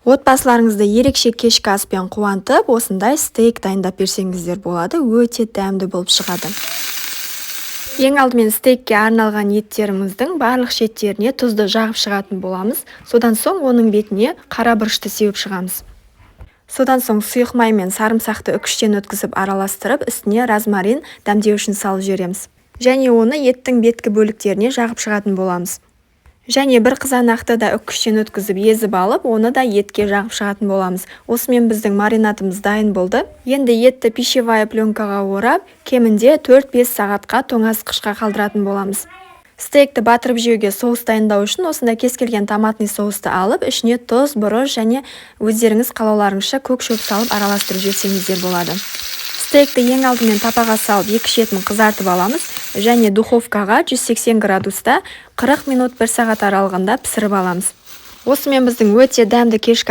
Отбасыларыңызды ерекше кешкі аспен қуантып, осындай стейк дайындап берсеңіздер болады, өте дәмді болып шығады. Ең алдымен стейкке арналған еттеріміздің барлық шеттеріне тұзды жағып шығатын боламыз. Содан соң оның бетіне қара бұрышты сеуіп шығамыз. Содан соң сұйық май мен сарымсақты үкіштен өткізіп араластырып, үстіне розмарин дәмдеу үшін салып жібереміз. Және оны еттің беткі бөліктеріне жағып шығатын боламыз. Және бір қызанақты да үккіштен өткізіп, езіп алып, оны да етке жағып шығатын боламыз. Осымен біздің маринадымыз дайын болды. Енді етті пищевая пленкаға орап, кемінде 4-5 сағатқа тоңазытқышқа қалдыратын боламыз. Стейкті батырып жеуге соус дайындау үшін осындай кез келген томатный соусты алып, ішіне тұз, бұрыш және өздеріңіз қалауларыңызша көк шөп салып, араластырып жіберсеңіздер болады. Стейкті ең алдымен табаға салып, екі шетін қызартып аламыз және духовкаға 180 градуста 40 минут, 1 сағат аралығында пісіріп аламыз. Осымен біздің өте дәмді кешкі